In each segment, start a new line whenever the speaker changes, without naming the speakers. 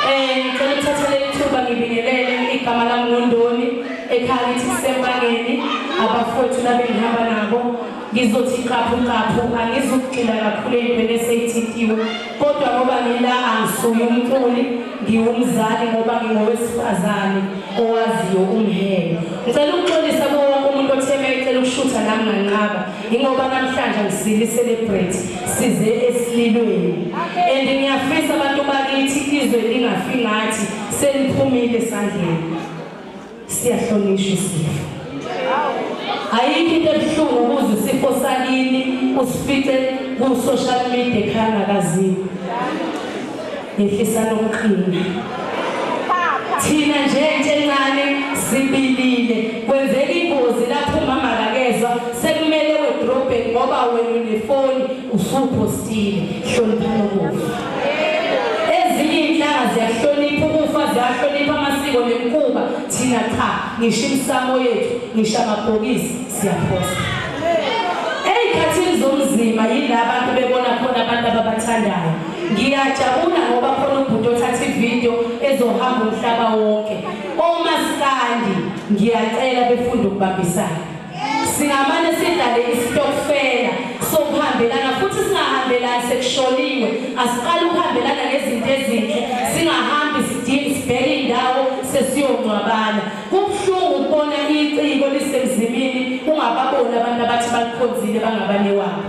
Ngicela ukuthatha leli thuba ngibingelele igama lami nguNdoni ekhaya lithi kuseMpangeni abafowethu labengihamba nabo ngizothi qaphu qaphu angizukugxila kakhulu ey'ntweni eseyithintiwe kodwa ngoba ngila angisuye umculi ngiwumzali ngoba ngingowesifazane owaziyo umhelo. Ngicela ukuxolisa kuwo wonke umuntu othe uma ecela ukushutha nami nganqaba ingoba namhlanje angisile i-celebrate size esililweni and ngiyafisa abantu bakithi izwe lingafi ngathi seliphumile esandleni. Siyahlonishwa isifo. Ayikho into ebuhlungu ukuze isifo sakini usifice ku-social media ekhaya ngakaziwa. Yehlisa nokuqina. Thina nje entsha encane sibilile kwenzeka ingozi lapho umama akakezwa sekumele wedrobheni ngoba wena unefoni usuphostile hloniphani ukufa. Ezinye iy'nhlanga ziyahlonipha ukufa ziyahlonipha amasiko nemikhuba thina cha ngisho imisamo yethu ngisho amabhokisi siyaphosta. Ey'khathini zomzima yila abantu bebona khona abantu ababathandayo. Ngiyajabula ngoba khona ubhuti othatha ividiyo ezohamba umhlaba wonke. Omaskandi ngiyacela befunde ukubambisana. Singamane sidlale isitokfela sokuhambelana futhi singahambelani sekushoniwe. Asiqale ukuhambelana ngezinto ezinhle, singahambi sibheke indawo sesiyongcwabana. Kubuhlungu ukubona iciko lisemzimini ungababoni abantu abathi balikhonzile bangabanewabo.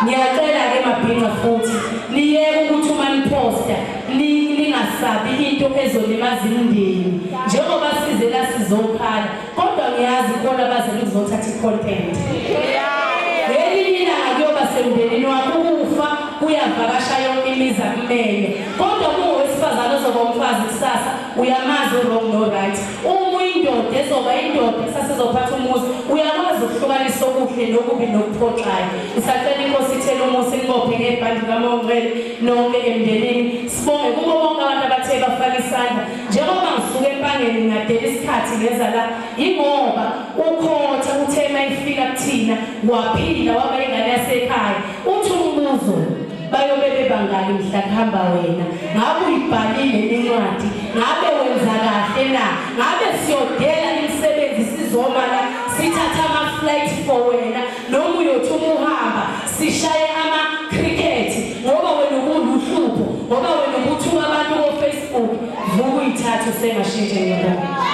Ngiyacela-ke mabhinca futhi niyeke ukuthi uma niphosta ningasabi into ezolimaza imindeni. Njengoba size la sizokhala kodwa ngiyazi khona abaze kuzothatha i-content. Ngelinye ilanga kuyoba semndenini wakho ukufa kuyavakasha yonke imizi akumele. Kodwa kungowesifazane ozoba umfazi kusasa Uyamazi u-wrong no-right. Uma uyindoda ezoba indoda kusasa ezophatha umuzi, uyakwazi ukuhlukanisa okuhle nokubi nokuphoxayo. Ngisacela inkosi ithele umusa inibophe ngebhandi kaMoya oNgcwele nonke emndenini. Sibonge kubo bonke abantu abathe bafaka isandla. Njengoba ngisuka eMpangeni ngadela isikhathi ngeza la, yingoba uKhotha uthe uma efika kuthina waphila waba ingane yasekhaya. Uthi umbuzo Bayobe bebangaki mhla kuhamba wena? Ngabe uyibhalile incwadi? Ngabe wenza kahle na? Ngabe siyodela imisebenzi sizoma la sithatha ama-flight for wena noma uyothi uma uhamba sishaye ama-cricket ngoba wena ubuluhlupho ngoba wena ubuthuka abantu ko-Facebook vuka uyithathe usengashintsha ngiyabonga.